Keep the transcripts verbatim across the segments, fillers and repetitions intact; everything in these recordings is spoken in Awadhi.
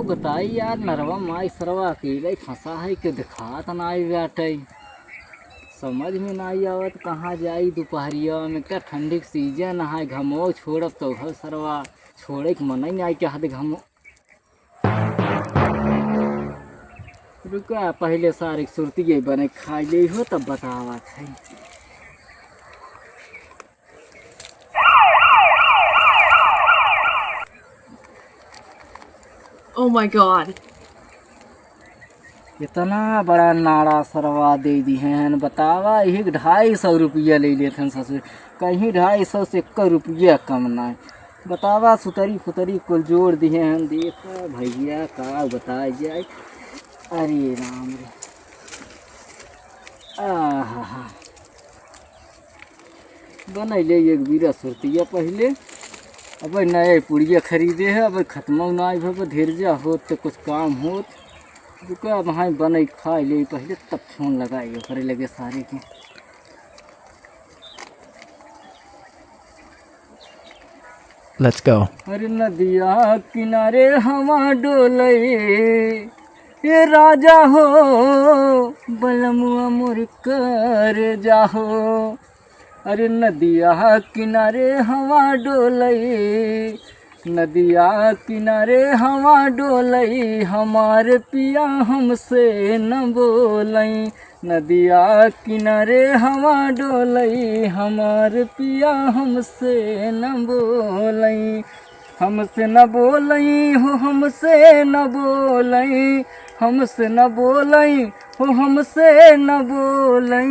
बताई यार, नरवा माई सरवा अकेले फंसा है, के दिखात नाई बाटे। समझ में नाई आवत कहाँ जाई दुपहरिया में। क्या ठंडी के सीजन है, घमो छोड़ब तो घर सरवा छोड़े के मन ही नाई चाहत घमो। रुका, पहले सारे के सुरतिये बने खाई ले हो, तब बतावत है। Oh my God! इतना बड़ा नाड़ा सरवा दे दिहे हैं, बतावा, यही के ढाई सौ रुपया ले लेत हैं ससुर, कहीं ढाई सौ से एक रुपया कम ना। बतावा, सुतरी फुतरी कुल जोड़ दिहे हैं, देखा भैया, का बताया जाए। अरे राम रे, आहा हा। बनैले एक बीरा सुरतिया पहिले। अब नए पुड़िया खरीदे है, अब खत्म ना भब, धीरजा होत तो कुछ काम होत। रुका, अब हाँ बनै खाई ले पहिले, तब फोन लगाई ओकरे लगे सारे के। Let's go. अरे नदिया किनारे हवा डोले, ए राजा हो, बलमुआ मोर कर जाहो। अरे नदिया किनारे हवा डोले, नदिया किनारे हवा डोले, हमार पिया हमसे न बोले। नदिया किनारे हवा डोले, हमार पिया हमसे न बोले। हमसे न बोले हो, हमसे न बोले, हमसे न बोले हो, हमसे न बोले।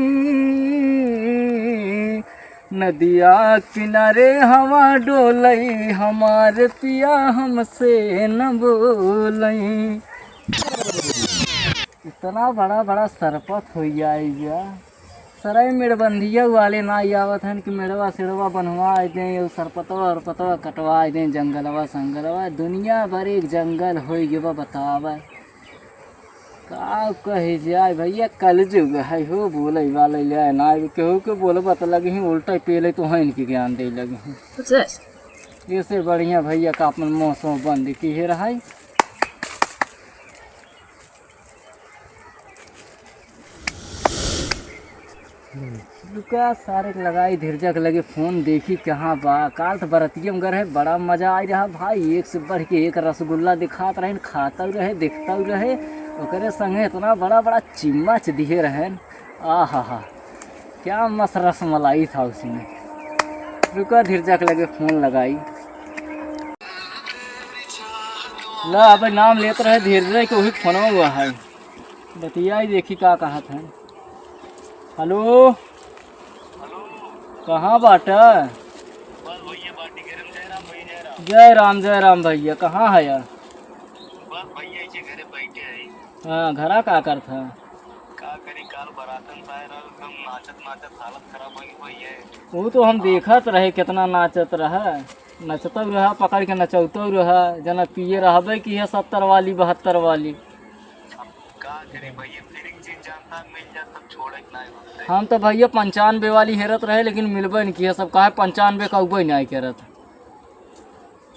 नदिया किनारे हवा डोले, हमार पिया हमसे न बोले। इतना बड़ा बड़ा सरपत होइ जाइगा। सराय मेड़बंदिया वाले ना आवत हन कि मेड़वा सेड़वा बनवा दें, ये सरपतवा उरपतवा कटवा दें, जंगलवा संगलवा, दुनिया भर एक जंगल होइ गवा, बतावा। का कहे जाए भैया, कलजुग है हो, बोले वाले ले ना, केहू के बोलबा त लगे ही उल्टा पेले तो है इनके ज्ञान दे लगे ही। कुछ है? ऐसे बढ़िया भैया का अपन मुँह सो बंद किहे रहाई। रुका, सारे के लगाई धीरजा के लगे फोन, देखी कहाँ बा। काल तो बरतिया में गए रहे, बड़ा मजा आई रहा भाई, एक से बढ़ के एक रसगुल्ला दिखात रहेन, खातउ रहे, देखतउ रहे। ओकरे संगे इतना बड़ा बड़ा चिम्मच दिहे रहेन, आहा हा, क्या मस्त रसमलाई था उसमें। रुका, धीरजा के लगे फोन लगाई। ला, अबे नाम लेत रहे धीरजा के, वही फोनवा हुआ है। बतियाई, देखी का कहत हैं। हेलो, कहाँ बाटा? बस भैया, बाटी गरम। जय राम भैया, जय राम। जय राम, जय राम भैया, कहाँ है यार? बस भैया, इसे घरे बैठे हैं। हाँ, घरा का करत है? का करी, काल बरातन पाए रहल, एकदम नाचत नाचत हालत खराब हो गई भैया। वो तो हम देखत रहे, कितना नाचत रहा, नचतउ रहा, पकड़ के नचौतउ रहा, जना पिए रहबे की है सत्तर वाली, बहत्तर वाली। अब का करे भैया, फिर एक चीज जानता, मिल जात तब छोड़े के नाई होते। हम तो भैया पंचानबे वाली हेरत रहे, लेकिन मिलबे नहीं किया, सब कहे पंचानबे का उबे नहीं करत।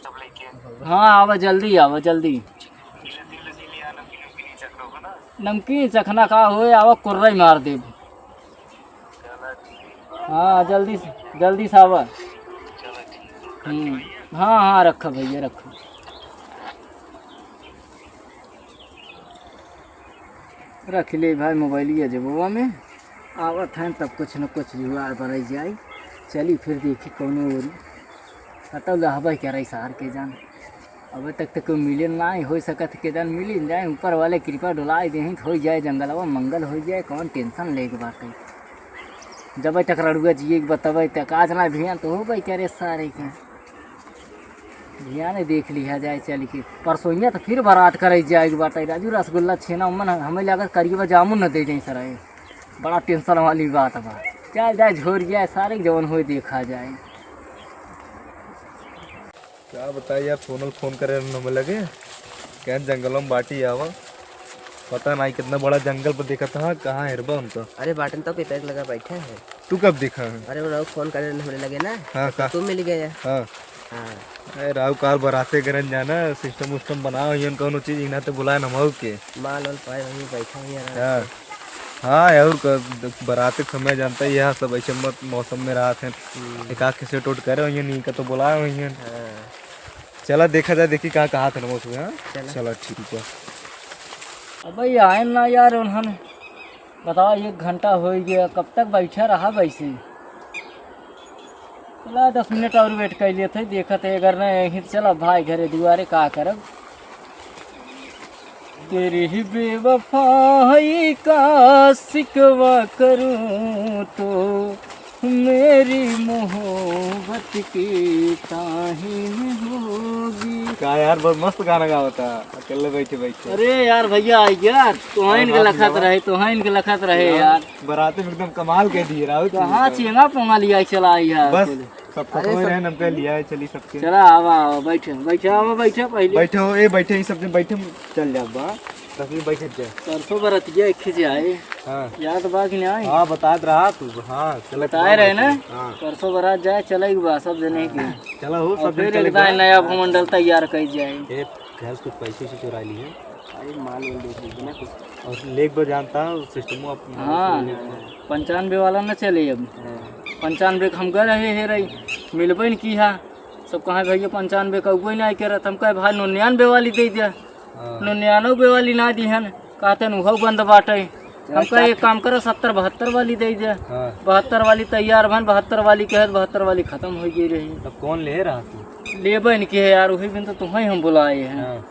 सब लेके। हाँ, आवा जल्दी, आवा जल्दी। धीरे धीरे धीरे आ, नमकीन नमकीन चख रहो ना। नमकीन चखना का होए, आवा कुर्रा ही मार देब। चला ठीक। हाँ, जल्दी से, जल्दी से आवा। चला ठीक। हम्म, हाँ, हाँ, रखा भैया, रखा। रख ले भाई मोबाइलिया जेबवा में, आवत हैं तब कुछ न कुछ जुगाड़ बरई जाई। चली फिर देखी कौनो ओरी। कतौ लहबे करे सार के जान। अबे तक तो कोई मिले ना, हो सकत के जान मिली जाए, ऊपर वाले कृपा डोलाई देही तो हो जाए जंगलवा मंगल हो जाए, कौन टेंशन लेके बाटे। जब तक रड़ुआ जिए के बतबे तक आज ना भियान तो होबे करे सारे के। भियाने देख लिहा जाए चल के। परसोइया तो फिर बारात करे जाए के बाटे राजू, रसगुल्ला छेना उमन हमें लागत करिए जामुन न दे जाए सराय। बड़ा टेंशन वाली बात बा। चल जाए झोर जाए सारे के जवन होए देखा जाए। का बताई यार, सोनल फोन करे रहन हमें लगे, कहन जंगल में बाटी आवा। पता नाई कितना बड़ा जंगल पर देखत हा, कहाँ हेरबा उनका। अरे बाटन तो पेपर लगा बैठा है। तू कब देखा है? अरे वो फोन करे रहन हमरे लगे ना, हाँ, तो का? तू मिल गया। हाँ। हाँ। ए, राहु काल बराते गरन जाना, सिस्टम उस्टम बनाओ, हियन कौनो चीज, इन्हा ते बुलाए न हमहू के। माल वाल पाए वहीं बैठा हुई है आराम हाँ। से। हाँ, और क-, बराते के समय जानता ही है, सब ऐसे मत मौसम में रहत हैं। हम्म। एक आध के सेट उट करे हुई, नहीं का तो बुलाए हुई हैं। हाँ। चला देखा जाए, देखी कहाँ, कहाँ थे ना मौसम, हाँ? चला। चला, ठीक बा। अबे आए ना यार, उन्हन बतावा, एक घंटा होइ गया, कब तक बैठा रहा वैसे? चला, दस मिनट और वेट कर लेत है, देखत है, अगर नहीं, यहीं चला भाई घरे दुआरे, का करब? तेरी ही बेवफाई का शिकवा करूं तो मेरी मोहब्बत की ताहिन होगी। का यार, बहुत मस्त गाना गावता, अकेले बैठे बैठे। अरे यार, भैया आ गया, तोहाइन के लखत रहे, तोहाइन के लखत रहे यार। बराते में एकदम कमाल कह दिए राहुल, तू कहाँ एकदम। चेंगा पोंगा लिया चला आई है बस, सब खत्म रहे, हमके लिया है, चली सबके। चला, आवा, आवा, बैठे, बैठे, आवा, बैठे पहले। बैठे हो, ए, बैठे, ई सब जन बैठे, चल जा बा, दस मिनट बैठे जा। परसों बरतिया एक खींचे आए। हाँ। याद बा कि नहीं? हाँ, बतात रहा तू, हाँ, चला बताए रहे ना? हाँ। परसों बरात जाए, चले एक बा, सब जने के। चला हो, और सब जने फिर चले एक दाएं बा। नया भूमंडल तैयार कर जाए। ए, घर से कुछ पैसे से चुरा लिए। अरे, माल वाल देख लीजिए ना कुछ। और लेके बा जानता हूँ, सिस्टम अपना हाँ। पंचानबे वाला न चले अब। हाँ। पंचानबे के हम गए रहे, हे रही, मिलबे न की हा। सब कहे, "भैया, पंचानबे का उगो ही नहीं करत।" हम कहे, "भाई, निन्यानबे वाली दे दे।" हाँ। निन्यानबे वाली ना दिहन, कहते न उहो बंद बाटे। हम कहे, "एक काम करो, सत्तर बहत्तर वाली दे दे।" हाँ। बहत्तर वाली तैयार भन, बहत्तर वाली कहे, बहत्तर वाली खत्म हो गई रही। तब कौन ले रहा तू? लेबे न के है यार, वही बिन तो तुम्हें हम बुलाए हैं। हाँ।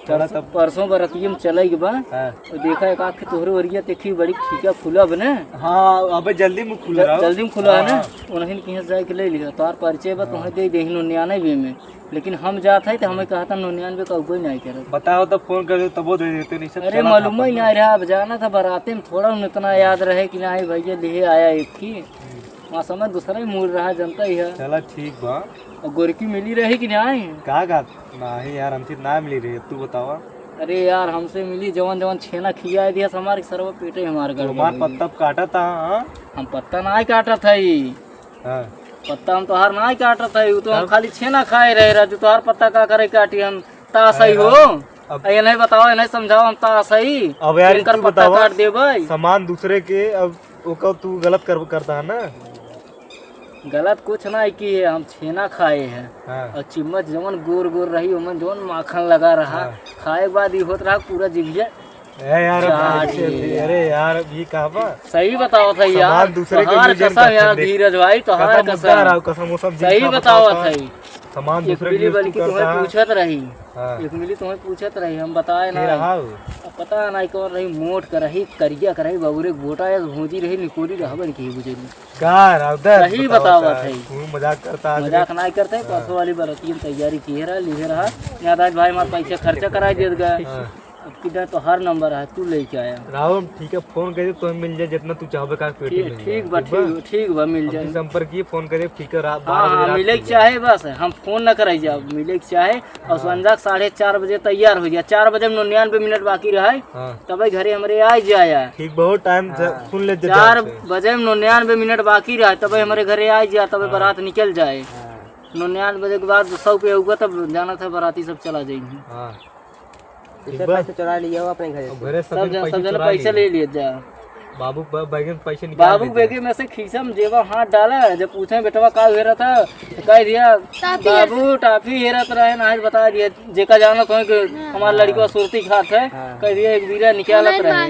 चला परसों, तब। परसों बरतिये में चले के बा। हाँ। और देखा एक आँख तोहरे ओरिया देखी बड़ी ठीका खुला बने। हाँ, अबे जल्दी में खुला ज-, रहो। जल्दी में खुला है ना? हाँ। उन्हीं के यहाँ जाए के ले लिया। तोहार परिचय बा, हाँ। तुम्हें दे दे, निन्यानबे में। लेकिन हम जात है तो हमें कहा था निन्यानबे का कोई नहीं करे। बताओ तो फोन कर दे, तबो दे देते, नहीं सब अरे चला था मालूम ही अपन। नहीं रहा, अब जाना था बराते में, थोड़ा उन्हें इतना याद रहे कि नहीं भैया ले आया एक ही। हम्म। वहाँ समय दूसरा ही मूड रहा, जनता ही है। चला ठीक बा। और गोरकी मिली रही कि नहीं? का का? नहीं यार, हमसे ना मिली रही, तू बतावा। अरे यार, हमसे मिली, जवन जवन छेना खिया दिया हमारे सरवा पेटे हमारे तो गड़बड़ हमार हो गई। पत्ता काटा था, हाँ? हम पत्ता ना काटा था ई। हाँ। पत्ता हम तोहार ना काटा था ई, उ तो हम तब? खाली छेना खाए रहे राजू, तोहार पत्ता का करे काटी हम? तास है अरे हो। अब अब ये नहीं बताओ, ये नहीं समझाओ, हम तास है। अब यार इनकर तू पत्ता बतावा, काट देबै। सामान दूसरे के, अब ओका तू गलत कर, करता है ना? गलत कुछ ना है कि हम छेना खाए हैं। हाँ। और चिम्मच जवन गोर गोर रही, ओमन जवन माखन लगा रहा, हाँ। खाए के बाद ई होत रहा पूरा जिभिया ए यार, अब चाट ऐसे, लिया। अरे यार, अब ये कहा बा? सही बताओ था यार, सामान दूसरे के तोहार use कसम यार, नहीं। धीरज भाई, तोहार कसम उतार कसम। आओ, कसम वो सब सही जितना बताओ बताओ था। था। सामान एक दूसरे के मिली use बल्कि तू तुम्हें करता है। पूछत रही। हाँ। एक मिली तुम्हें पूछत रही, हम बताए के ना। रहा हो? अब पता ना कौन रही, मोट का रही, करिया का रही, बबुरे गोटा या भोजी रही, निकोरी रहबे नहीं की बुझेली। का राउदर सही बतावा बतावत था। है। तू मजाक करता है। मजाक ना करते, हाँ। परसों वाली बरतियन तैयारी किए रहा, लिए रहा। याद आज भाई हमारे पैसे खर्चा कराई देत गए। हाँ। अब किधर तो हर नंबर है, तू लेके आया। राहुल, ठीक है, फोन कर दे, तुम्हें मिल जाए, जितना तू चाहबे का पेटी ठीक, मिल जाए, ठीक बा, ठीक बा? ठीक, ठीक बा, मिल जाए। संपर्क किए, फोन करे, ठीक है, रात हाँ, बारह बजे हाँ, रात मिले के चाहे बस, हम फोन न कराई जाब, मिले के चाहे, और हाँ। संझा के साढ़े चार बजे तैयार हो जाए, चार बजे में निन्यानवे मिनट बाकी रहे, हाँ। तबे घरे हमरे आ जाए। ठीक, बहुत टाइम से हाँ। सुन ले, चार बजे में निन्यानवे मिनट बाकी रहे, तबे हमरे घरे आ जाए, तबे हाँ। बारात निकल जाए। हाँ। निन्यानवे बजे के बाद सौ पे होगा, तब जाना था बाराती सब चला जाएंगे। हाँ। इसे ठीक बा। पैसे चुरा लिया हो अपने घर अब से। घरे सब सब जन, सब जन चुरा पैसे लिए। ले लिए जा। बाबू ब-, बैग में पैसे निकाल बाबू लेते हैं। बैग में से खीसा में जेबा हाथ डाला, जब पूछे बेटवा का हुए रहा था, तो कह दिया, "टाफी है।" "बाबू टाफी हेरत रहे ना," आज बता दिया, जेका जाना तो है कि हाँ। हमारा लड़का हाँ। सुरती खात है, हाँ। कह दिया, "एक बीरा निकालत रहे।"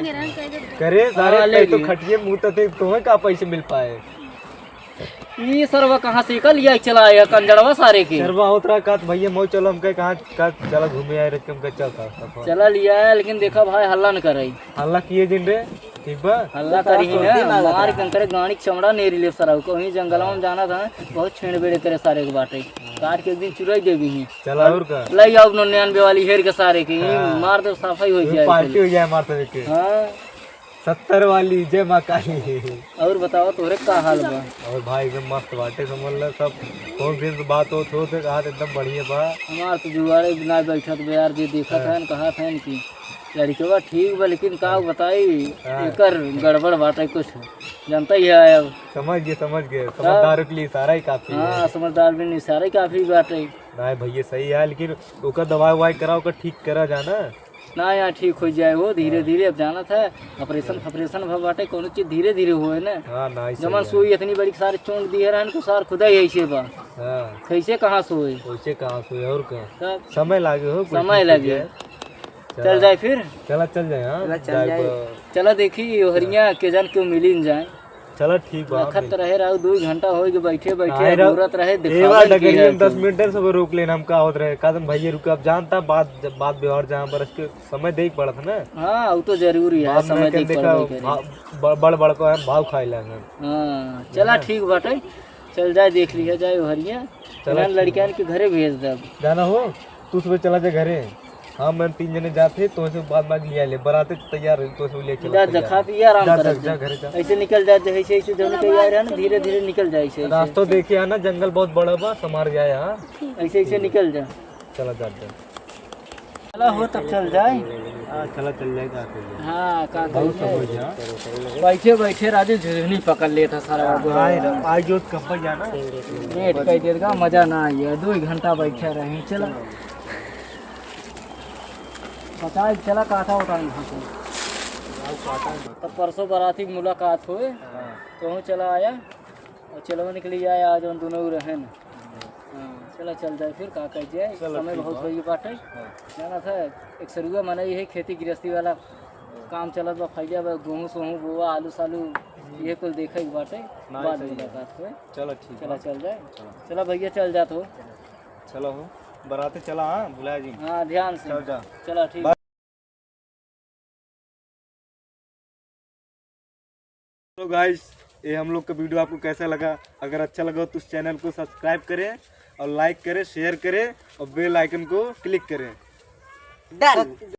करे सारे हाँ, ले तो लिए। खटिए मुंह तो थे, तुम्हें का पैसे मिल पाए? ई सरवा कहाँ से का लिया चला आया कंजड़वा सारे के? सरवा होत रहा कहत, "भैया, मऊ चलो," हमके कहाँ, कहाँ चला घूमे आए, रख के हमके चलता। चला लिया है, लेकिन देखा भाई, हल्ला न करे। हल्ला किए जिन रे, ठीक बा? हल्ला करी ही ना, मार के करे गाड़ी के चमड़ा नेरी ले सरवा को। वहीं जंगलवा में जाना था, बहुत छेड़ बेड़े करे सारे के बाटे। काट के एक दिन चुराई देबी ही। चला और का? ले आओ निन्यानवे वाली हेर के सारे के, हाँ। मार दे, सफाई हो जाए। पार्टी हो जाए मार दे के। हाँ। सत्तर वाली, जय माँ काली। और बताओ, तोहरे का हाल बा? और भाई, एकदम मस्त बाटे, समझ ले, सब फोन फिन से बात होत होत है, कहा एकदम बढ़िया बा। हमार तो जुगाड़े ना बैठत बा यार, जे देखत हाँ। है न, कहत है न कि लड़कवा ठीक बा, लेकिन का हाँ। बताई, हाँ। एकर गड़बड़ बाटे कुछ। जानता ही है अब। समझ गए, समझ गए। तब? समझदार के लिए इशारा ही काफी है। हाँ, समझदार के लिए इशारा ही काफी बाटे। नहीं भैया, सही है, लेकिन ओकर दवाई ववाई कराओ, ओकर ठीक करा जाना। ना, यहाँ ठीक हो जाए हो धीरे, हाँ। धीरे। अब जानत है, ऑपरेशन, हाँ। फॉपरेशन भा बाटे, कोनो चीज धीरे धीरे होए ना। हाँ, ना, सही जमन है। सुई इतनी बड़ी सारी चोंक दिए रहन, तो सार खुदा ही ऐसे बा। हाँ। कैसे कहाँ सोए? कैसे कहाँ सोए और का? तब समय लागे हो, कुछ समय नहीं लागे। सोचे। चल चला। जाए फिर। चला, चल जाए, हाँ। चला, चल जाए जाए। ब- चला देखी, ओहरिया के जान क्यों मिली न जाए। चला, ठीक बा, लखत मिल- रहे रहू, दू घंटा हो गए बैठे, बैठे काहे रहू? घूरत रहे, ए दिखावे बार के डगरिया है में दस तू। मिनट सब रोक लेना, हम का होत रहे, का तुम भैया रुके, अब जानता बात, जब बात व्यवहार जहाँ पर इसके समय देख पड़त है ना। हाँ, वो तो जरूरी है, बात समय में देख देखा, पड़बे करे। भा-, ब-, बड़ बड़ को है, भाव खाए लेंगे। हाँ, चला, है ना? ठीक बाटे, चल जाए, देख लिया जाए ओहरिया। चला, चला, ठीक लड़कियन बा। के घरे भेज दे। जाना हो, तू सुबह चला जा घरे। हाँ, मैं तीन जने जाते, तो से बाद में लिया ले, बराते तैयार रही, तो से ले चला जा, जा, तैयार। खा पी आराम जा, करत जा, जा। जा, घरे जा। ऐसे निकल जा, जैसे, ऐसे जौन के यार है ना, धीरे, धीरे निकल जा, ऐसे, ऐसे। रास्ता देखे है ना, जंगल बहुत बड़ा बा, संभार जाए, हाँ। ऐसे, ऐसे निकल जा। चला जा, जा। चला हो, तब चल जाए। हाँ, चला चल जाए, का करिए। हाँ, का बहुत करिए। सब हो गया। बैठे, बैठे राजू झुझुनी पकड़ लेता सारा हाँ, बाबू। आए ना, आए जो कब जाना। लेट कर देगा, मजा ना आइए, दो ही घंटा बैठे रहे, चला। बताए, चला, कहा था, बताए, यहाँ से। तब परसों बराती की मुलाकात होए, हाँ। तो हूँ चला आया, और चलवा निकली आया, आज हम दोनों ही रहेन। हाँ, चला, चल जाए फिर, का कह जाए, चलो, समय ठीक बहुत बा। होई बाटे। हाँ। जाना था, एक सरुआ मनई है, खेती गृहस्थी वाला काम चलत बा, फैलिया बा, गेहूँ सोहूँ बोआ, आलू सालू, हम्म। ये कुल देखे के बाटे, ना, बाद में सही है। मुलाकात होए। चलो, ठीक चला, बा। चल जाए। चलो। चला भैया, चल जात हो। चलो हो, बराते चला, हाँ, भुला जी। हाँ, ध्यान से। चल जा। चला, ठीक। बाय। तो गाइस, ये हम लोग का वीडियो आपको कैसा लगा? अगर अच्छा लगा तो उस चैनल को सब्सक्राइब करें और लाइक करें, शेयर करें और बेल आइकन को क्लिक करें। डन।